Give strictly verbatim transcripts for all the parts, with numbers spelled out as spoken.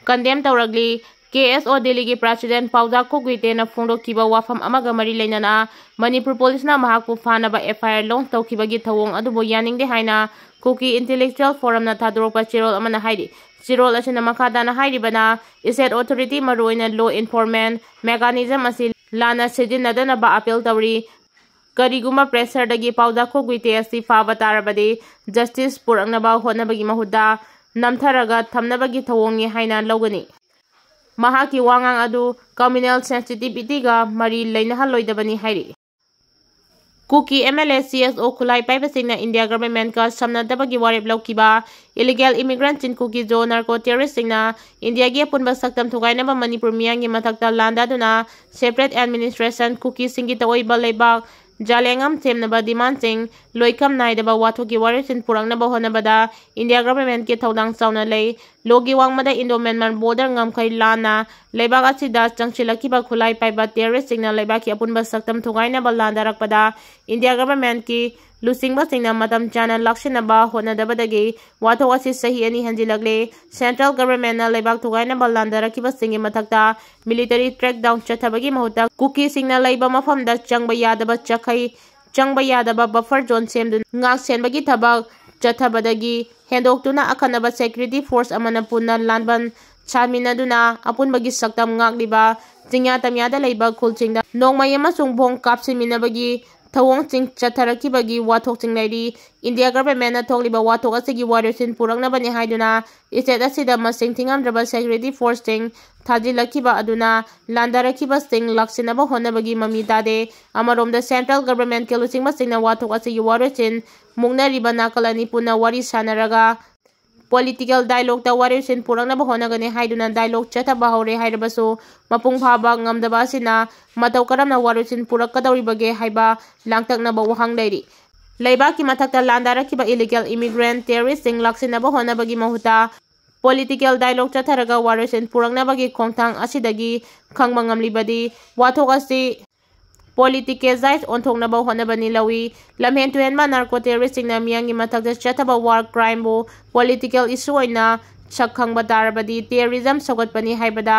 condemn ꯇꯧꯔꯛꯂꯤ꯫ ꯀꯦ ꯑꯦꯁ ꯑꯣ ꯗꯦꯜꯂꯤꯒꯤ president ꯄꯥꯎꯗꯥ ꯀꯣꯒꯨꯏꯇꯦꯅ ꯐꯣꯡꯗꯣꯛꯈꯤꯕ ꯋꯥꯐꯝ ꯑꯃꯒ ꯃꯔꯤ ꯂꯩꯅꯅ ꯃꯅꯤꯄꯨꯔ ꯄꯨꯂꯤꯁꯅ ꯃꯍꯥꯛꯄꯨ ꯐꯥꯅꯕ F I R launch ꯇꯧꯈꯤꯕꯒꯤ ꯊꯧꯑꯣꯡ ꯑꯗꯨꯕꯨ ꯌꯥꯅꯤꯡꯗꯦ ꯍꯥꯏꯅ ꯀꯨꯀꯤ intellectual forumꯅ ꯊꯥꯗꯣꯔꯛꯄ ꯆꯦꯔꯣꯜ ꯑꯃꯅ ꯍꯥꯏꯔꯤ꯫ ꯆꯦꯔꯣꯜ ꯑꯁꯤꯅ ꯃꯈꯥ ꯇꯥꯅ ꯍꯥꯏꯔꯤꯕꯅ, state authority, ꯃꯔꯨꯑꯣꯏꯅ law enforcement mechanism ꯑꯁꯤ ꯂꯥꯟꯅ ꯁꯤꯖꯤꯟꯅꯗꯅꯕ appeal ꯇꯧꯔꯤ꯫ ꯀꯔꯤꯒꯨꯝꯕ pressureꯗꯒꯤ ꯄꯥꯎꯗꯥ ꯀꯣꯒꯨꯏꯇꯦ ꯑꯁꯤ ꯐꯥꯕ ꯇꯥꯔꯕꯗꯤ, justice ꯄꯨꯔꯛꯅꯕ ꯍꯣꯠꯅꯕꯒꯤ ꯃꯍꯨꯠꯇ ꯅꯝꯊꯔꯒ ꯊꯝꯅꯕꯒꯤ ꯊꯧꯑꯣꯡꯅꯤ ꯍꯥꯏꯅ ꯂꯧꯒꯅꯤ꯫ ꯃꯍꯥꯛꯀꯤ ꯋꯥꯉꯥꯡ ꯑꯗꯨ communal sensitivityꯒ ꯃꯔꯤ ꯂꯩꯅꯍꯜꯂꯣꯏꯗꯕꯅꯤ ꯍꯥꯏꯔꯤ꯫ ꯀꯨꯀꯤ M L A C S O ꯈꯨꯠꯂꯥꯏ ꯄꯥꯏꯕꯁꯤꯡꯅ India governmentꯀ ꯁꯝꯅꯗꯕꯒꯤ ꯋꯥꯔꯦꯞ ꯂꯧꯈꯤꯕ illegal immigrant ꯆꯤꯟ ꯀꯨꯀꯤ ꯖꯣ narco terroristꯁꯤꯡꯅ ꯏꯟꯗꯤꯌꯥꯒꯤ ꯑꯄꯨꯟꯕ ꯁꯛꯇꯝ ꯊꯨꯒꯥꯏꯅꯕ ꯃꯅꯤꯄꯨꯔ ꯃꯤꯌꯥꯝꯒꯤ ꯃꯊꯛꯇ ꯂꯥꯟꯗꯥꯗꯨꯅ separate administration ꯀꯨꯀꯤꯁꯤꯡꯒꯤ ꯇꯑꯣꯏꯕ ꯂꯩꯕꯥꯛ ꯖꯥꯂꯦꯡꯉꯝ ꯁꯦꯝꯅꯕ demandꯁꯤꯡ ꯂꯣꯏꯈꯝ ꯅꯥꯏꯗꯕ ꯋꯥꯊꯣꯛꯀꯤ ꯋꯥꯔꯦꯞꯁꯤꯡ ꯄꯨꯔꯛꯅꯕ ꯍꯣꯠꯅꯕꯗ India governmentꯀꯤ ꯊꯧꯗꯥꯡ ꯆꯥꯎꯅ ꯂꯩ꯫ Lawꯒꯤ ꯋꯥꯡꯃꯗ Indo-Myanmar border ꯉꯝꯈꯩ ꯂꯥꯟꯅ ꯂꯩꯕꯥꯛ ꯑꯁꯤꯗ ꯆꯪꯁꯤꯜꯂꯛꯈꯤꯕ ꯈꯨꯠꯂꯥꯏ ꯄꯥꯏꯕ terroristꯁꯤꯡꯅ ꯂꯩꯕꯥꯛꯀꯤ ꯑꯄꯨꯟꯕ ꯁꯛꯇꯝ ꯊꯨꯒꯥꯏꯅꯕ ꯂꯥꯟꯗꯥꯔꯛꯄꯗ India governmentꯀꯤ ꯂꯨꯆꯤꯡꯕꯁꯤꯡꯅ ꯃꯇꯝ ꯆꯥꯅ ꯂꯥꯛꯁꯤꯟꯅꯕ ꯍꯣꯠꯅꯗꯕꯗꯒꯤ ꯋꯥꯊꯣꯛ ꯑꯁꯤ ꯆꯍꯤ ꯑꯅꯤ ꯍꯟꯖꯤꯜꯂꯛꯂꯦ꯫ Central governmentꯅ ꯂꯩꯕꯥꯛ ꯊꯨꯒꯥꯏꯅꯕ ꯂꯥꯟꯗꯥꯔꯛꯈꯤꯕꯁꯤꯡꯒꯤ ꯃꯊꯛꯇ military crackdown ꯆꯠꯊꯕꯒꯤ ꯃꯍꯨꯠꯇ ꯀꯨꯀꯤꯁꯤꯡꯅ ꯂꯩꯕ ꯃꯐꯝꯗ ꯆꯪꯕ ꯌꯥꯗꯕ ꯆꯈꯩ, ꯆꯪꯕ ꯌꯥꯗꯕ buffer zone ꯁꯦꯝꯗꯨꯅ ꯉꯥꯛ ꯁꯦꯟꯕꯒꯤ ꯊꯕꯛ ꯆꯠꯊꯕꯗꯒꯤ ꯍꯦꯟꯗꯣꯛꯇꯨꯅ ꯑꯈꯟꯅꯕ security force ꯑꯃꯅ ꯄꯨꯟꯅ ꯂꯥꯟꯕꯟ ꯁꯥꯃꯤꯟꯅꯗꯨꯅ ꯑꯄꯨꯟꯕꯒꯤ ꯁꯛꯇꯝ ꯉꯥꯛꯂꯤꯕ ꯆꯤꯡꯌꯥ ꯇꯝꯌꯥꯗ ꯂꯩꯕ ꯈꯨꯜꯁꯤꯡꯗ ꯅꯣꯡꯃꯩ ꯑꯃꯁꯨꯡ ꯕꯣꯝ ꯀꯥꯞꯁꯤꯟꯃꯤꯟꯅꯕꯒꯤ ꯊꯧꯑꯣꯡꯁꯤꯡ ꯆꯠꯊꯔꯛꯈꯤꯕꯒꯤ ꯋꯥꯊꯣꯛꯁꯤꯡ ꯂꯩꯔꯤ꯫ India governmentꯅ ꯊꯣꯛꯂꯤꯕ ꯋꯥꯊꯣꯛ ꯑꯁꯤꯒꯤ ꯋꯥꯔꯦꯞꯁꯤꯡ ꯄꯨꯔꯛꯅꯕꯅꯤ ꯍꯥꯏꯗꯨꯅ state ꯑꯁꯤꯗ ꯃꯁꯤꯡ ꯊꯤꯉꯝꯗ꯭ꯔꯕ security forceꯁꯤꯡ ꯊꯥꯖꯤꯜꯂꯛꯈꯤꯕ ꯑꯗꯨꯅ ꯂꯥꯟꯗꯥꯔꯛꯈꯤꯕꯁꯤꯡ ꯂꯥꯛꯁꯤꯟꯅꯕ ꯍꯣꯠꯅꯕꯒꯤ ꯃꯃꯤ ꯇꯥꯗꯦ꯫ ꯑꯃꯔꯣꯝꯗ central governmentꯀꯤ ꯂꯨꯆꯤꯡꯕꯁꯤꯡꯅ ꯋꯥꯊꯣꯛ ꯑꯁꯤꯒꯤ ꯋꯥꯔꯦꯞꯁꯤꯡ ꯃꯨꯛꯅꯔꯤꯕ ꯅꯥꯀꯜ ꯑꯅꯤ ꯄꯨꯟꯅ ꯋꯥꯔꯤ ꯁꯥꯟꯅꯔꯒ political dialogueꯇ ꯋꯥꯔꯦꯞꯁꯤꯡ ꯄꯨꯔꯛꯅꯕ ꯍꯣꯠꯅꯒꯅꯤ ꯍꯥꯏꯗꯨꯅ dialogue ꯆꯠꯊꯕ ꯍꯧꯔꯦ ꯍꯥꯏꯔꯕꯁꯨ ꯃꯄꯨꯡ ꯐꯥꯕ ꯉꯝꯗꯕ ꯑꯁꯤꯅ ꯃꯇꯧ ꯀꯔꯝꯅ ꯋꯥꯔꯦꯞꯁꯤꯡ ꯄꯨꯔꯛꯀꯗꯧꯔꯤꯕꯒꯦ ꯍꯥꯏꯕ ꯂꯥꯡꯇꯛꯅꯕ ꯋꯥꯍꯪ ꯂꯩꯔꯤ꯫ ꯂꯩꯕꯥꯛꯀꯤ ꯃꯊꯛꯇ ꯂꯥꯟꯗꯥꯔꯛꯈꯤꯕ illegal immigrant terroristꯁꯤꯡ ꯂꯥꯛꯁꯤꯟꯅꯕ ꯍꯣꯠꯅꯕꯒꯤ ꯃꯍꯨꯠꯇ political dialogue ꯆꯠꯊꯔꯒ ꯋꯥꯔꯦꯞꯁꯤꯡ ꯄꯨꯔꯛꯅꯕꯒꯤ ꯈꯣꯡꯊꯥꯡ ꯑꯁꯤꯗꯒꯤ ꯈꯪꯕ ꯉꯝꯂꯤꯕꯗꯤ ꯋꯥꯊꯣꯛ ꯑꯁꯤ politicized ꯑꯣꯟꯊꯣꯛꯅꯕ ꯍꯣꯠꯅꯕꯅꯤ ꯂꯧꯏ꯫ ꯂꯝꯍꯦꯟ ꯇꯨꯍꯦꯟꯕ narco terroristꯁꯤꯡꯅ ꯃꯤꯌꯥꯝꯒꯤ ꯃꯊꯛꯇ ꯆꯠꯊꯕ war crimeꯕꯨ political issue ꯑꯣꯏꯅ ꯁꯛ ꯈꯪꯕ ꯇꯥꯔꯕꯗꯤ terrorism ꯁꯧꯒꯠꯄꯅꯤ ꯍꯥꯏꯕꯗ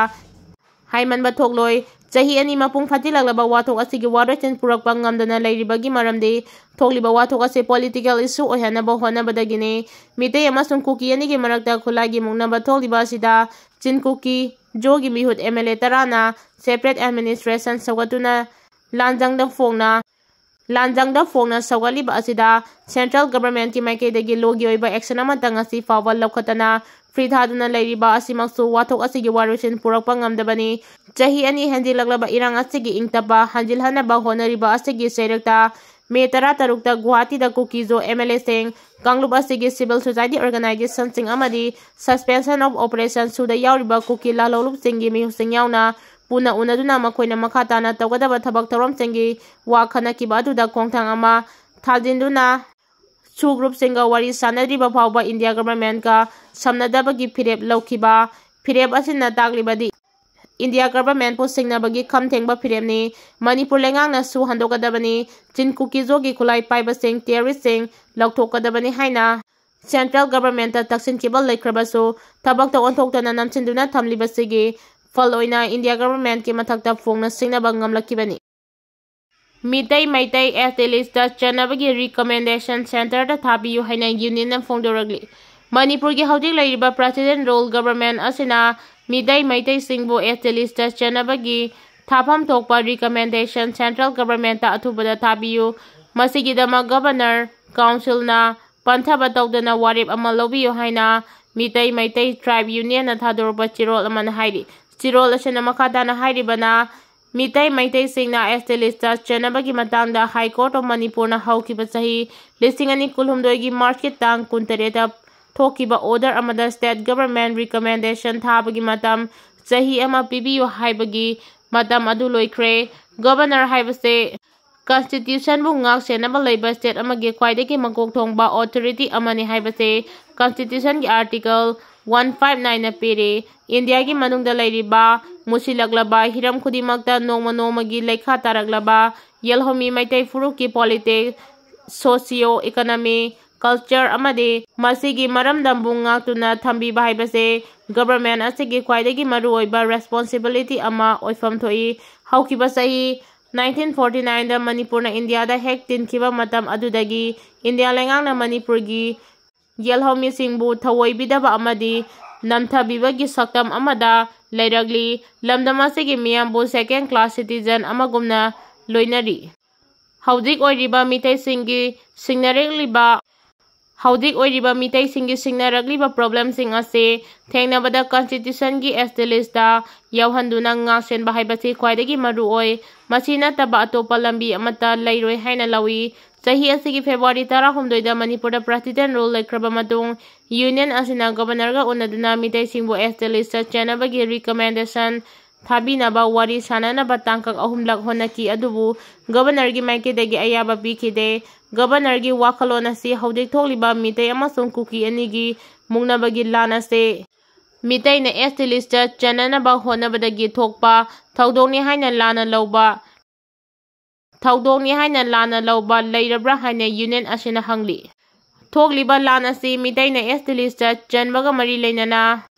ꯍꯥꯏꯃꯟꯕ ꯊꯣꯛꯂꯣꯏ꯫ ꯆꯍꯤ ꯑꯅꯤ ꯃꯄꯨꯡ ꯐꯥꯖꯤꯜꯂꯛꯂꯕ ꯋꯥꯊꯣꯛ ꯑꯁꯤꯒꯤ ꯋꯥꯔꯣꯏꯁꯤꯟ ꯄꯨꯔꯛꯄ ꯉꯝꯗꯅ ꯂꯩꯔꯤꯕꯒꯤ ꯃꯔꯝꯗꯤ ꯊꯣꯛꯂꯤꯕ ꯋꯥꯊꯣꯛ ꯑꯁꯤ political issue ꯑꯣꯏꯍꯟꯅꯕ ꯍꯣꯠꯅꯕꯗꯒꯤꯅꯤ꯫ ꯃꯤꯇꯩ ꯑꯃꯁꯨꯡ ꯀꯨꯀꯤ ꯑꯅꯤꯒꯤ ꯃꯔꯛꯇ ꯈꯨꯠꯂꯥꯏꯒꯤ ꯃꯨꯛꯅꯕ ꯊꯣꯛꯂꯤꯕ ꯑꯁꯤꯗ ꯆꯤꯟ ꯀꯨꯀꯤ ꯖꯣꯒꯤ ꯃꯤꯍꯨꯠ M L A ꯇꯔꯥꯅ separate administration ꯁꯧꯒꯠꯇꯨꯅ ꯂꯥꯟꯖꯪꯗ ꯐꯣꯡꯅ ꯂꯥꯟꯖꯪꯗ ꯐꯣꯡꯅ ꯁꯧꯒꯠꯂꯤꯕ ꯑꯁꯤꯗ central governmentꯀꯤ ꯃꯥꯏꯀꯩꯗꯒꯤ ꯂꯣꯒꯤ ꯑꯣꯏꯕ action ꯑꯃꯠꯇ ꯉꯁꯤ ꯐꯥꯎꯕ ꯂꯧꯈꯠꯇꯅ ꯐ꯭ꯔꯤ ꯊꯥꯗꯨꯅ ꯂꯩꯔꯤꯕ ꯑꯁꯤꯃꯛꯁꯨ ꯋꯥꯊꯣꯛ ꯑꯁꯤꯒꯤ ꯋꯥꯔꯣꯏꯁꯤꯟ ꯄꯨꯔꯛꯄ ꯉꯝꯗꯕꯅꯤ꯫ ꯆꯍꯤ ꯑꯅꯤ ꯍꯦꯟꯖꯤꯜꯂꯛꯂꯕ ꯏꯔꯥꯡ ꯑꯁꯤꯒꯤ ꯏꯪ ꯇꯞꯄ ꯍꯟꯖꯤꯜꯍꯟꯅꯕ ꯍꯣꯠꯅꯔꯤꯕ ꯑꯁꯤꯒꯤ ꯆꯩꯔꯛꯇ ꯃꯦ ꯇꯔꯥꯇꯔꯨꯛꯇ ꯒꯨꯋꯥꯍꯥꯇꯤꯗ ꯀꯨꯀꯤꯖꯣ M L Aꯁꯤꯡ, ꯀꯥꯡꯂꯨꯞ ꯑꯁꯤꯒꯤ civil society organizationꯁꯤꯡ ꯑꯃꯗꯤ suspension of operation ꯁꯨꯗ ꯌꯥꯎꯔꯤꯕ ꯀꯨꯀꯤ ꯂꯥꯜꯍꯧꯂꯨꯞꯁꯤꯡꯒꯤ ꯃꯤꯍꯨꯠꯁꯤꯡ ꯌꯥꯎꯅ ꯄꯨꯟꯅ ꯎꯅꯗꯨꯅ ꯃꯈꯣꯏꯅ ꯃꯈꯥ ꯇꯥꯅ ꯇꯧꯒꯗꯕ ꯊꯕꯛ ꯊꯧꯔꯝꯁꯤꯡꯒꯤ ꯋꯥ ꯈꯟꯅꯈꯤꯕ ꯑꯗꯨꯗ ꯈꯣꯡꯊꯥꯡ ꯑꯃ ꯊꯥꯖꯤꯟꯗꯨꯅ ꯁꯨ ꯒ꯭ꯔꯨꯞꯁꯤꯡꯒ ꯋꯥꯔꯤ ꯁꯥꯅꯗ꯭ꯔꯤꯕ ꯐꯥꯎꯕ ꯏꯟꯗꯤꯌꯥ ꯒꯚꯔꯟꯃꯦꯟꯠꯀ ꯁꯝꯅꯗꯕꯒꯤ ꯐꯤꯔꯦꯞ ꯂꯧꯈꯤꯕ꯫ ꯐꯤꯔꯦꯞ ꯑꯁꯤꯅ ꯇꯥꯛꯂꯤꯕꯗꯤ ꯏꯟꯗꯤꯌꯥ ꯒꯚꯔꯟꯃꯦꯟꯠꯄꯨ ꯁꯤꯡꯅꯕꯒꯤ ꯈꯝ ꯊꯦꯡꯕ ꯐꯤꯔꯦꯞꯅꯤ꯫ ꯃꯅꯤꯄꯨꯔ ꯂꯩꯉꯥꯛꯅꯁꯨ ꯍꯟꯗꯣꯛꯀꯗꯕꯅꯤ꯫ ꯆꯤꯟ ꯀꯨꯀꯤꯖꯣꯒꯤ ꯈꯨꯠꯂꯥꯏ ꯄꯥꯏꯕꯁꯤꯡ, terroristꯁꯤꯡ ꯂꯧꯊꯣꯛꯀꯗꯕꯅꯤ ꯍꯥꯏꯅ central governmentꯇ ꯇꯛꯁꯤꯟꯈꯤꯕ ꯂꯩꯈ꯭ꯔꯕꯁꯨ, ꯊꯕꯛꯇ ꯑꯣꯟꯊꯣꯛꯇꯅ ꯅꯝꯁꯤꯟꯗꯨꯅ ꯊꯝꯂꯤꯕꯁꯤꯒꯤ ꯐꯜ ꯑꯣꯏꯅ ꯏꯟꯗꯤꯌꯥ ꯒꯚꯔꯟꯃꯦꯟꯠꯀꯤ ꯃꯊꯛꯇ ꯐꯣꯡꯅ ꯁꯤꯡꯅꯕ ꯉꯝꯂꯛꯈꯤꯕꯅꯤ꯫ Meitei Meitei S T listꯇ ꯆꯟꯅꯕꯒꯤ recommendation centreꯗ ꯊꯥꯕꯤꯌꯨ ꯍꯥꯏꯅ unionꯅ ꯐꯣꯡꯗꯣꯔꯛꯂꯤ꯫ ꯃꯅꯤꯄꯨꯔꯒꯤ ꯍꯧꯖꯤꯛ ꯂꯩꯔꯤꯕ president rule government ꯑꯁꯤꯅ ꯃꯤꯇꯩ ꯃꯩꯇꯩꯁꯤꯡꯕꯨ S T listꯇ ꯆꯟꯅꯕꯒꯤ ꯊꯥꯐꯝ ꯊꯣꯛꯄ recommendation central governmentꯇ ꯑꯊꯨꯕꯗ ꯊꯥꯕꯤꯌꯨ꯫ ꯃꯁꯤꯒꯤꯗꯃꯛ governor, councilꯅ ꯄꯟꯊꯕ ꯇꯧꯗꯅ ꯋꯥꯔꯦꯞ ꯑꯃ ꯂꯧꯕꯤꯌꯨ ꯍꯥꯏꯅ ꯃꯤꯇꯩ ꯃꯩꯇꯩ tribe unionꯅ ꯊꯥꯗꯣꯔꯛꯄ ꯆꯦꯔꯣꯜ ꯑꯃꯅ ꯍꯥꯏꯔꯤ꯫ ꯆꯦꯔꯣꯜ ꯑꯁꯤꯅ ꯃꯈꯥ ꯇꯥꯅ ꯍꯥꯏꯔꯤꯕꯅ, ꯃꯤꯇꯩ ꯃꯩꯇꯩꯁꯤꯡꯅ S T listꯇ ꯆꯟꯅꯕꯒꯤ ꯃꯇꯥꯡꯗ High Court of ꯃꯅꯤꯄꯨꯔꯅ ꯍꯧꯈꯤꯕ ꯆꯍꯤ ꯂꯤꯁꯤꯡ ꯑꯅꯤ ꯀꯨꯟꯍꯨꯝꯗꯣꯏꯒꯤ Marchꯀꯤ ꯇꯥꯡ ꯀꯨꯟꯇꯔꯦꯠꯇ ꯊꯣꯛꯈꯤꯕ order ꯑꯃꯗ state government recommendation ꯊꯥꯕꯒꯤ ꯃꯇꯝ ꯆꯍꯤ ꯑꯃ ꯄꯤꯕꯤꯌꯨ ꯍꯥꯏꯕꯒꯤ ꯃꯇꯝ ꯑꯗꯨ ꯂꯣꯏꯈ꯭ꯔꯦ꯫ Governor ꯍꯥꯏꯕꯁꯦ constitutionꯕꯨ ꯉꯥꯛ ꯁꯦꯟꯅꯕ ꯂꯩꯕ state ꯑꯃꯒꯤ ꯈ꯭ꯋꯥꯏꯗꯒꯤ ꯃꯀꯣꯛ ꯊꯣꯡꯕ authority ꯑꯃꯅꯤ ꯍꯥꯏꯕꯁꯦ constitutionꯒꯤ article one five nineꯅ ꯄꯤꯔꯤ꯫ ꯏꯟꯗꯤꯌꯥꯒꯤ ꯃꯅꯨꯡꯗ ꯂꯩꯔꯤꯕ ꯃꯨꯁꯤꯜꯂꯛꯂꯕ ꯍꯤꯔꯝ ꯈꯨꯗꯤꯡꯃꯛꯇ ꯅꯣꯡꯃ ꯅꯣꯡꯃꯒꯤ ꯂꯩꯈꯥ ꯇꯥꯔꯛꯂꯕ ꯌꯦꯜꯍꯧꯃꯤ ꯃꯩꯇꯩ ꯐꯨꯔꯨꯞꯀꯤ politics, socio economic, culture ꯑꯃꯗꯤ ꯃꯁꯤꯒꯤ ꯃꯔꯝꯗꯝꯕꯨ ꯉꯥꯛꯇꯨꯅ ꯊꯝꯕꯤꯕ ꯍꯥꯏꯕꯁꯦ government ꯑꯁꯤꯒꯤ ꯈ꯭ꯋꯥꯏꯗꯒꯤ ꯃꯔꯨꯑꯣꯏꯕ responsibility ꯑꯃ ꯑꯣꯏꯐꯝ ꯊꯣꯛꯏ꯫ ꯍꯧꯈꯤꯕ ꯆꯍꯤ nineteen forty nineꯗ ꯃꯅꯤꯄꯨꯔꯅ ꯏꯟꯗꯤꯌꯥꯗ ꯍꯦꯛ ꯇꯤꯟꯈꯤꯕ ꯃꯇꯝ ꯑꯗꯨꯗꯒꯤ ꯏꯟꯗꯤꯌꯥ ꯂꯩꯉꯥꯛꯅ ꯃꯅꯤꯄꯨꯔꯒꯤ ꯌꯦꯜꯍꯧꯃꯤꯁꯤꯡꯕꯨ ꯊꯧꯑꯣꯏꯕꯤꯗꯕ ꯑꯃꯗꯤ ꯅꯝꯊꯕꯤꯕꯒꯤ ꯁꯛꯇꯝ ꯑꯃꯗ ꯂꯩꯔꯛꯂꯤ꯫ ꯂꯝꯗꯝ ꯑꯁꯤꯒꯤ ꯃꯤꯌꯥꯝꯕꯨ second class citizen ꯑꯃꯒꯨꯝꯅ ꯂꯣꯏꯅꯔꯤ꯫ ꯍꯧꯖꯤꯛ ꯑꯣꯏꯔꯤꯕ ꯃꯤꯇꯩꯁꯤꯡꯒꯤ ꯁꯤꯡꯅꯔꯛꯂꯤꯕ ꯍꯧꯖꯤꯛ ꯑꯣꯏꯔꯤꯕ ꯃꯤꯇꯩꯁꯤꯡꯒꯤ ꯁꯤꯡꯅꯔꯛꯂꯤꯕ problemꯁꯤꯡ ꯑꯁꯤ ꯊꯦꯡꯅꯕꯗ constitutionꯒꯤ ST listꯇ ꯌꯥꯎꯍꯟꯗꯨꯅ ꯉꯥꯛꯁꯦꯟꯕ ꯍꯥꯏꯕꯁꯤ ꯈ꯭ꯋꯥꯏꯗꯒꯤ ꯃꯔꯨꯑꯣꯏ꯫ ꯃꯁꯤ ꯅꯠꯇꯕ ꯑꯇꯣꯞꯄ ꯂꯝꯕꯤ ꯑꯃꯠꯇ ꯂꯩꯔꯣꯏ ꯍꯥꯏꯅ ꯂꯧꯏ꯫ ꯆꯍꯤ ꯑꯁꯤꯒꯤ February ꯇꯔꯥꯍꯨꯝꯗꯣꯏꯗ ꯃꯅꯤꯄꯨꯔꯗ president rule ꯂꯩꯈ꯭ꯔꯕ ꯃꯇꯨꯡ, union ꯑꯁꯤꯅ governorꯒ ꯎꯅꯗꯨꯅ ꯃꯤꯇꯩꯁꯤꯡꯕꯨ ST listꯇ ꯆꯟꯅꯕꯒꯤ recommendation ꯊꯥꯕꯤꯅꯕ ꯋꯥꯔꯤ ꯁꯥꯅꯅꯕ ꯇꯥꯡꯀꯛ ꯑꯍꯨꯝꯂꯛ ꯍꯣꯠꯅꯈꯤ, ꯑꯗꯨꯕꯨ governorꯒꯤ ꯃꯥꯏꯀꯩꯗꯒꯤ ꯑꯌꯥꯕ ꯄꯤꯈꯤꯗꯦ꯫ Governorꯒꯤ ꯋꯥꯈꯜꯂꯣꯟ ꯑꯁꯤ ꯍꯧꯖꯤꯛ ꯊꯣꯛꯂꯤꯕ ꯃꯤꯇꯩ ꯑꯃꯁꯨꯡ ꯀꯨꯀꯤ ꯑꯅꯤꯒꯤ ꯃꯨꯛꯅꯕꯒꯤ ꯂꯥꯟ ꯑꯁꯤ ꯃꯤꯇꯩꯅ ST listꯇ ꯆꯟꯅꯅꯕ ꯍꯣꯠꯅꯕꯗꯒꯤ ꯊꯣꯛꯄ ꯊꯧꯗꯣꯛꯅꯤ ꯍꯥꯏꯅ ꯂꯥꯟꯅ ꯂꯧꯕ ꯊꯧꯗꯣꯛꯅꯤ ꯍꯥꯏꯅ ꯂꯥꯟꯅ ꯂꯧꯕ ꯂꯩꯔꯕ꯭ꯔꯥ ꯍꯥꯏꯅ union ꯑꯁꯤꯅ ꯍꯪꯂꯤ꯫ ꯊꯣꯛꯂꯤꯕ ꯂꯥꯟ ꯑꯁꯤ ꯃꯤꯇꯩꯅ ST listꯇ ꯆꯟꯕꯒ ꯃꯔꯤ ꯂꯩꯅꯅ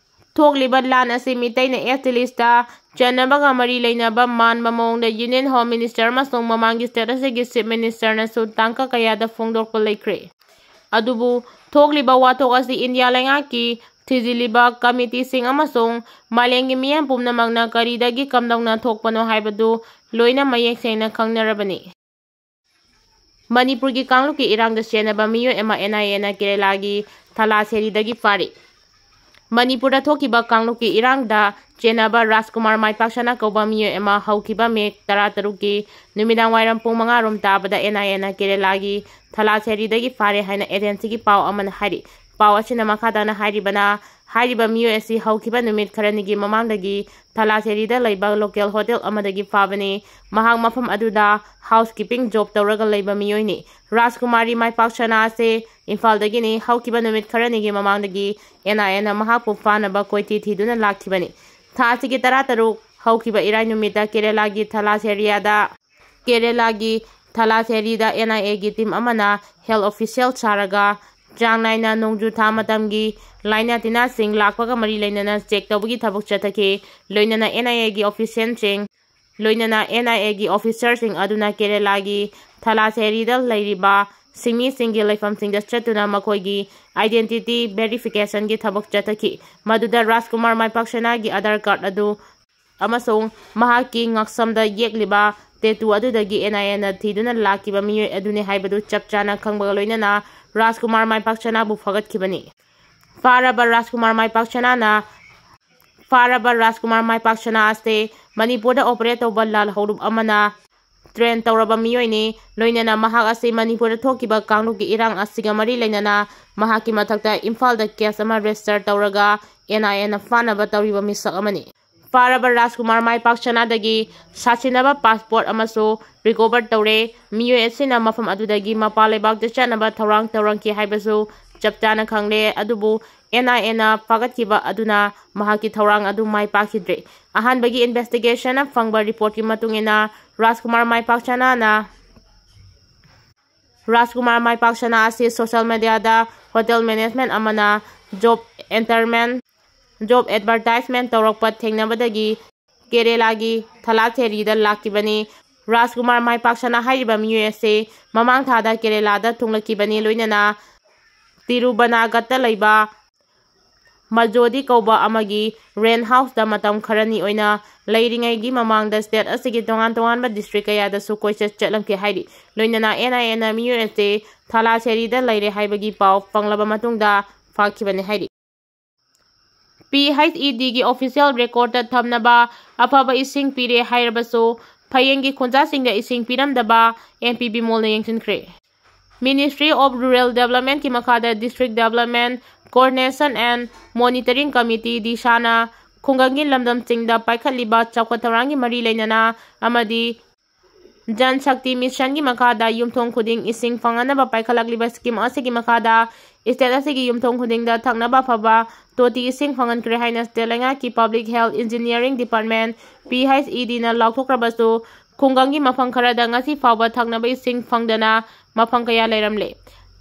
ꯊꯣꯛꯂꯤꯕ ꯂꯥꯟ ꯑꯁꯤ ꯃꯤꯇꯩꯅ ST listꯇ ꯆꯟꯅꯕꯒ ꯃꯔꯤ ꯂꯩꯅꯕ ꯃꯥꯟꯕ ꯃꯑꯣꯡꯗ union home minister ꯑꯃꯁꯨꯡ ꯃꯃꯥꯡꯒꯤ state ꯑꯁꯤꯒꯤ chief ministerꯅꯁꯨ ꯇꯥꯡꯀꯛ ꯀꯌꯥꯗ ꯐꯣꯡꯗꯣꯛꯄ ꯂꯩꯈ꯭ꯔꯦ꯫ ꯑꯗꯨꯕꯨ ꯊꯣꯛꯂꯤꯕ ꯋꯥꯊꯣꯛ ꯑꯁꯤ ꯏꯟꯗꯤꯌꯥ ꯂꯩꯉꯥꯛꯀꯤ ꯊꯤꯖꯤꯜꯂꯤꯕ committeeꯁꯤꯡ ꯑꯃꯁꯨꯡ ꯃꯥꯂꯦꯝꯒꯤ ꯃꯤꯌꯥꯝ ꯄꯨꯝꯅꯃꯛꯅ ꯀꯔꯤꯗꯒꯤ ꯀꯝꯗꯧꯅ ꯊꯣꯛꯄꯅꯣ ꯍꯥꯏꯕꯗꯨ ꯂꯣꯏꯅ ꯃꯌꯦꯛ ꯁꯦꯡꯅ ꯈꯪꯅꯔꯕꯅꯤ꯫ ꯃꯅꯤꯄꯨꯔꯒꯤ ꯀꯥꯡꯂꯨꯞꯀꯤ ꯏꯔꯥꯡꯗ ꯆꯦꯟꯅꯕ ꯃꯤꯑꯣꯏ ꯑꯃ NIAꯅ ꯀꯦꯔꯦꯂꯥꯒꯤ ꯊꯂꯥꯁꯦꯔꯤꯗꯒꯤ ꯐꯥꯔꯤ꯫ ꯃꯅꯤꯄꯨꯔꯗ ꯊꯣꯛꯈꯤꯕ ꯀꯥꯡꯂꯨꯞꯀꯤ ꯏꯔꯥꯡꯗ ꯆꯦꯟꯅꯕ ꯔꯥꯖꯀꯨꯃꯥꯔ ꯃꯥꯏꯄꯥꯛꯁꯅꯥ ꯀꯧꯕ ꯃꯤꯑꯣꯏ ꯑꯃ ꯍꯧꯈꯤꯕ May ꯇꯔꯥꯇꯔꯨꯛꯀꯤ ꯅꯨꯃꯤꯗꯥꯡ ꯋꯥꯏꯔꯝ ꯄꯨꯡ ꯃꯉꯥ ꯔꯣꯝ ꯇꯥꯕꯗ NIAꯅ ꯀꯦꯔꯦꯂꯥꯒꯤ ꯊꯂꯥꯁꯦꯔꯤꯗꯒꯤ ꯐꯥꯔꯦ ꯍꯥꯏꯅ agencyꯒꯤ ꯄꯥꯎ ꯑꯃꯅ ꯍꯥꯏꯔꯤ꯫ ꯄꯥꯎ ꯑꯁꯤꯅ ꯃꯈꯥ ꯇꯥꯅ ꯍꯥꯏꯔꯤꯕꯅ, ꯍꯥꯏꯔꯤꯕ ꯃꯤꯑꯣꯏ ꯑꯁꯤ ꯍꯧꯈꯤꯕ ꯅꯨꯃꯤꯠ ꯈꯔꯅꯤꯒꯤ ꯃꯃꯥꯡꯗꯒꯤ ꯊꯂꯥꯁꯦꯔꯤꯗ ꯂꯩꯕ local hotel ꯑꯃꯗꯒꯤ ꯐꯥꯕꯅꯤ꯫ ꯃꯍꯥꯛ ꯃꯐꯝ ꯑꯗꯨꯗ housekeeping job ꯇꯧꯔꯒ ꯂꯩꯕ ꯃꯤꯑꯣꯏꯅꯤ꯫ ꯔꯥꯖꯀꯨꯃꯥꯔꯤ ꯃꯥꯏꯄꯥꯛꯁꯅꯥ ꯑꯁꯤ ꯏꯝꯐꯥꯜꯗꯒꯤꯅꯤ꯫ ꯍꯧꯈꯤꯕ ꯅꯨꯃꯤꯠ ꯈꯔꯅꯤꯒꯤ ꯃꯃꯥꯡꯗꯒꯤ NIAꯅ ꯃꯍꯥꯛꯄꯨ ꯐꯥꯅꯕ ꯀꯣꯏꯊꯤ ꯊꯤꯗꯨꯅ ꯂꯥꯛꯈꯤꯕꯅꯤ꯫ ꯊꯥ ꯑꯁꯤꯒꯤ ꯇꯔꯥꯇꯔꯨꯛ ꯍꯧꯈꯤꯕ ꯏꯔꯥꯏ ꯅꯨꯃꯤꯠꯇ ꯀꯦꯔꯦꯂꯥꯒꯤ ꯊꯂꯥꯁꯦꯔꯤꯌꯥꯗ, ꯀꯦꯔꯦꯂꯥꯒꯤ ꯊꯥꯂꯥꯊꯦꯔꯤꯗ N I A ꯒꯤ team ꯑꯃꯅ health official ꯁꯥꯔꯒ ꯆꯥꯡ ꯅꯥꯏꯅ ꯅꯣꯡꯖꯨ ꯊꯥ ꯃꯇꯝꯒꯤ ꯂꯥꯏꯅꯥ ꯇꯤꯟꯅꯥꯁꯤꯡ ꯂꯥꯛꯄꯒ ꯃꯔꯤ ꯂꯩꯅꯅ check ꯇꯧꯕꯒꯤ ꯊꯕꯛ ꯆꯠꯊꯈꯤ꯫ ꯂꯣꯏꯅꯅ N I A ꯒꯤ officialꯁꯤꯡ, ꯂꯣꯏꯅꯅ N I A ꯒꯤ officerꯁꯤꯡ ꯑꯗꯨꯅ ꯀꯦꯔꯦꯂꯥꯒꯤ ꯊꯥꯂꯥꯊꯦꯔꯤꯗ ꯂꯩꯔꯤꯕ ꯁꯤꯡꯃꯤꯁꯤꯡꯒꯤ ꯂꯩꯐꯝꯁꯤꯡꯗ ꯆꯠꯇꯨꯅ ꯃꯈꯣꯏꯒꯤ identity verificationꯒꯤ ꯊꯕꯛ ꯆꯠꯊꯈꯤ, ꯃꯗꯨꯗ ꯔꯥꯖꯀꯨꯃꯥꯔ ꯃꯥꯏꯄꯥꯛꯁꯅꯥꯒꯤ Aadhaar card ꯑꯗꯨ ꯑꯃꯁꯨꯡ ꯃꯍꯥꯛꯀꯤ ꯉꯛꯁꯝꯗ ꯌꯦꯛꯂꯤꯕ tattoo ꯑꯗꯨꯗꯒꯤ N I Aꯅ ꯊꯤꯗꯨꯅ ꯂꯥꯛꯈꯤꯕ ꯃꯤꯑꯣꯏ ꯑꯗꯨꯅꯤ ꯍꯥꯏꯕꯗꯨ ꯆꯞ ꯆꯥꯅ ꯈꯪꯕꯒ ꯂꯣꯏꯅꯅ ꯔꯥꯖꯀꯨꯃꯥꯔ ꯃꯥꯏꯄꯥꯛꯁꯅꯥꯕꯨ ꯐꯥꯒꯠꯈꯤꯕꯅꯤ꯫ ꯐꯥꯔꯕ ꯔꯥꯖꯀꯨꯃꯥꯔ ꯃꯥꯏꯄꯥꯛꯁꯅꯥꯅ, ꯐꯥꯔꯕ ꯔꯥꯖꯀꯨꯃꯥꯔ ꯃꯥꯏꯄꯥꯛꯁꯅꯥ ꯑꯁꯤ ꯃꯅꯤꯄꯨꯔꯗ operate ꯇꯧꯕ ꯂꯥꯜꯍꯧꯂꯨꯞ ꯑꯃꯅ train ꯇꯧꯔꯕ ꯃꯤꯑꯣꯏꯅꯤ꯫ ꯂꯣꯏꯅꯅ ꯃꯍꯥꯛ ꯑꯁꯤ ꯃꯅꯤꯄꯨꯔꯗ ꯊꯣꯛꯈꯤꯕ ꯀꯥꯡꯂꯨꯞꯀꯤ ꯏꯔꯥꯡ ꯑꯁꯤꯒ ꯃꯔꯤ ꯂꯩꯅꯅ ꯃꯍꯥꯛꯀꯤ ꯃꯊꯛꯇ ꯏꯝꯐꯥꯜꯗ case ꯑꯃ register ꯇꯧꯔꯒ N I Aꯅ ꯐꯥꯅꯕ ꯇꯧꯔꯤꯕ ꯃꯤꯁꯛ ꯑꯃꯅꯤ꯫ ꯐꯥꯔꯕ ꯔꯥꯖꯀꯨꯃꯥꯔ ꯃꯥꯏꯄꯥꯛꯁꯅꯥꯗꯒꯤ ꯁꯥꯁꯤꯟꯅꯕ passport ꯑꯃꯁꯨ recover ꯇꯧꯔꯦ꯫ ꯃꯤꯑꯣꯏ ꯑꯁꯤꯅ ꯃꯐꯝ ꯑꯗꯨꯗꯒꯤ ꯃꯄꯥꯟ ꯂꯩꯕꯥꯛꯇ ꯆꯠꯅꯕ ꯊꯧꯔꯥꯡ ꯇꯧꯔꯝꯈꯤ ꯍꯥꯏꯕꯁꯨ ꯆꯞ ꯆꯥꯅ ꯈꯪꯂꯦ, ꯑꯗꯨꯕꯨ N I Aꯅ ꯐꯥꯒꯠꯈꯤꯕ ꯑꯗꯨꯅ ꯃꯍꯥꯛꯀꯤ ꯊꯧꯔꯥꯡ ꯑꯗꯨ ꯃꯥꯏ ꯄꯥꯛꯈꯤꯗ꯭ꯔꯦ꯫ ꯑꯍꯥꯟꯕꯒꯤ investigationꯅ ꯐꯪꯕ reportꯀꯤ ꯃꯇꯨꯡ ꯏꯟꯅ ꯔꯥꯖꯀꯨꯃꯥꯔ ꯃꯥꯏꯄꯥꯛꯁꯅꯥꯅ, ꯔꯥꯖꯀꯨꯃꯥꯔ ꯃꯥꯏꯄꯥꯛꯁꯅꯥ ꯑꯁꯤ social mediaꯗ hotel management ꯑꯃꯅ job entertainment, job advertisement ꯇꯧꯔꯛꯄ ꯊꯦꯡꯅꯕꯗꯒꯤ ꯀꯦꯔꯦꯂꯥꯒꯤ ꯊꯥꯂꯥꯊꯦꯔꯤꯗ ꯂꯥꯛꯈꯤꯕꯅꯤ꯫ ꯔꯥꯖꯀꯨꯃꯥꯔ ꯃꯥꯏꯄꯥꯛꯁꯅꯥ ꯍꯥꯏꯔꯤꯕ ꯃꯤꯑꯣꯏ ꯑꯁꯤ ꯃꯃꯥꯡ ꯊꯥꯗ ꯀꯦꯔꯦꯂꯥꯗ ꯊꯨꯡꯂꯛꯈꯤꯕꯅꯤ, ꯂꯣꯏꯅꯅ ꯇꯤꯔꯨꯕꯅꯥꯒꯠꯇ ꯂꯩꯕ ꯃꯖꯣꯗꯤ ꯀꯧꯕ ꯑꯃꯒꯤ rent houseꯇ ꯃꯇꯝ ꯈꯔꯅꯤ ꯑꯣꯏꯅ ꯂꯩꯔꯤꯉꯩꯒꯤ ꯃꯃꯥꯡꯗ state ꯑꯁꯤꯒꯤ ꯇꯣꯉꯥꯟ ꯇꯣꯉꯥꯟꯕ district ꯀꯌꯥꯗꯁꯨ ꯀꯣꯏꯆꯠ ꯆꯠꯂꯝꯈꯤ ꯍꯥꯏꯔꯤ꯫ ꯂꯣꯏꯅꯅ N I Aꯅ ꯃꯤꯑꯣꯏ ꯑꯁꯤ ꯊꯥꯂꯥꯊꯦꯔꯤꯗ ꯂꯩꯔꯦ ꯍꯥꯏꯕꯒꯤ ꯄꯥꯎ ꯐꯪꯂꯕ ꯃꯇꯨꯡꯗ ꯐꯥꯈꯤꯕꯅꯤ ꯍꯥꯏꯔꯤ꯫ P H E Dꯒꯤ official recordꯇ ꯊꯝꯅꯕ ꯑꯐꯕ ꯏꯁꯤꯡ ꯄꯤꯔꯦ ꯍꯥꯏꯔꯕꯁꯨ, ꯐꯌꯦꯡꯒꯤ ꯈꯨꯟꯖꯥꯁꯤꯡꯗ ꯏꯁꯤꯡ ꯄꯤꯔꯝꯗꯕ M P ꯕꯤꯃꯣꯜꯅ ꯌꯦꯡꯁꯤꯟꯈ꯭ꯔꯦ꯫ Ministry of Rural Developmentꯀꯤ ꯃꯈꯥꯗ District Development Coordination and Monitoring Committee, DISHAꯅ ꯈꯨꯡꯒꯪꯒꯤ ꯂꯝꯗꯝꯁꯤꯡꯗ ꯄꯥꯏꯈꯠꯂꯤꯕ ꯆꯥꯎꯈꯠ ꯊꯧꯔꯥꯡꯒꯤ ꯃꯔꯤ ꯂꯩꯅꯅ ꯑꯃꯗꯤ Jal Shakti Missionꯒꯤ ꯃꯈꯥꯗ ꯌꯨꯝꯊꯣꯡ ꯈꯨꯗꯤꯡ ꯏꯁꯤꯡ ꯐꯪꯍꯟꯅꯕ ꯄꯥꯏꯈꯠꯂꯛꯂꯤꯕ scheme ꯑꯁꯤꯒꯤ ꯃꯈꯥꯗ state ꯑꯁꯤꯒꯤ ꯌꯨꯝꯊꯣꯡ ꯈꯨꯗꯤꯡꯗ ꯊꯛꯅꯕ ꯑꯐꯕ ꯇꯣꯇꯤ ꯏꯁꯤꯡ ꯐꯪꯍꯟꯈ꯭ꯔꯦ ꯍꯥꯏꯅ state ꯂꯩꯉꯥꯛꯀꯤ Public Health Engineering Department, P H E Dꯅ ꯂꯥꯎꯊꯣꯛꯈ꯭ꯔꯕꯁꯨ, ꯈꯨꯡꯒꯪꯒꯤ ꯃꯐꯝ ꯈꯔꯗ ꯉꯁꯤ ꯐꯥꯎꯕ ꯊꯛꯅꯕ ꯏꯁꯤꯡ ꯐꯪꯗꯅ ꯃꯐꯝ ꯀꯌꯥ ꯂꯩꯔꯝꯂꯦ꯫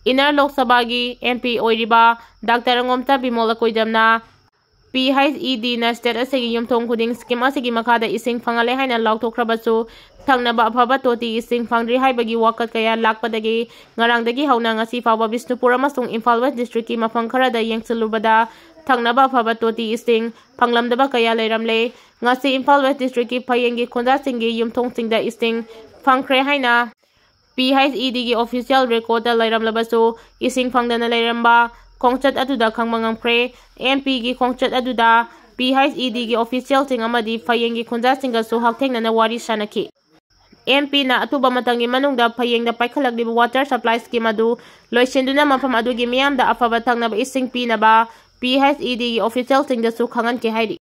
ꯏꯟꯅꯔ ꯂꯣꯛ ꯁꯚꯥꯒꯤ M P ꯑꯣꯏꯔꯤꯕ ꯗꯥꯛꯇꯔ ꯑꯉꯣꯝꯆꯥ ꯕꯤꯃꯣꯜ ꯑꯀꯣꯏꯗꯝꯅ P H E Dꯅ state ꯑꯁꯤꯒꯤ ꯌꯨꯝꯊꯣꯡ ꯈꯨꯗꯤꯡ scheme ꯑꯁꯤꯒꯤ ꯃꯈꯥꯗ ꯏꯁꯤꯡ ꯐꯪꯍꯜꯂꯦ ꯍꯥꯏꯅ ꯂꯥꯎꯊꯣꯛꯈ꯭ꯔꯕꯁꯨ, ꯊꯛꯅꯕ ꯑꯐꯕ ꯇꯣꯇꯤ ꯏꯁꯤꯡ ꯐꯪꯗ꯭ꯔꯤ ꯍꯥꯏꯕꯒꯤ ꯋꯥꯀꯠ ꯀꯌꯥ ꯂꯥꯛꯄꯗꯒꯤ ꯉꯔꯥꯡꯗꯒꯤ ꯍꯧꯅ ꯉꯁꯤ ꯐꯥꯎꯕ ꯕꯤꯁꯅꯨꯄꯨꯔ ꯑꯃꯁꯨꯡ ꯏꯝꯐꯥꯜ West Districtꯀꯤ ꯃꯐꯝ ꯈꯔꯗ ꯌꯦꯡꯁꯤꯜꯂꯨꯕꯗ ꯊꯛꯅꯕ ꯑꯐꯕ ꯇꯣꯇꯤ ꯏꯁꯤꯡ ꯐꯪꯂꯝꯗꯕ ꯀꯌꯥ ꯂꯩꯔꯝꯂꯦ꯫ ꯉꯁꯤ ꯏꯝꯐꯥꯜ West Districtꯀꯤ ꯐꯌꯦꯡꯒꯤ ꯈꯨꯟꯖꯥꯁꯤꯡꯒꯤ ꯌꯨꯝꯊꯣꯡꯁꯤꯡꯗ ꯏꯁꯤꯡ ꯐꯪꯈ꯭ꯔꯦ ꯍꯥꯏꯅ P H E Dꯒꯤ official recordꯇ ꯂꯩꯔꯝꯂꯕꯁꯨ, ꯏꯁꯤꯡ ꯐꯪꯗꯅ ꯂꯩꯔꯝꯕ ꯈꯣꯡꯆꯠ ꯑꯗꯨꯗ ꯈꯪꯕ ꯉꯝꯈ꯭ꯔꯦ꯫ M Pꯒꯤ ꯈꯣꯡꯆꯠ ꯑꯗꯨꯗ P H E Dꯒꯤ officialꯁꯤꯡ ꯑꯃꯗꯤ ꯐꯌꯦꯡꯒꯤ ꯈꯨꯟꯖꯥꯁꯤꯡꯒꯁꯨ ꯍꯛꯊꯦꯡꯅꯅ ꯋꯥꯔꯤ ꯁꯥꯅꯈꯤ꯫ M Pꯅ ꯑꯊꯨꯕ ꯃꯇꯝꯒꯤ ꯃꯅꯨꯡꯗ ꯐꯌꯦꯡꯗ ꯄꯥꯏꯈꯠꯂꯛꯂꯤꯕ water supply scheme ꯑꯗꯨ ꯂꯣꯏꯁꯤꯟꯗꯨꯅ ꯃꯐꯝ ꯑꯗꯨꯒꯤ ꯃꯤꯌꯥꯝꯗ ꯑꯐꯕ ꯊꯛꯅꯕ ꯏꯁꯤꯡ ꯄꯤꯅꯕ P H E Dꯒꯤ officialꯁꯤꯡꯗꯁꯨ ꯈꯪꯍꯟꯈꯤ ꯍꯥꯏꯔꯤ꯫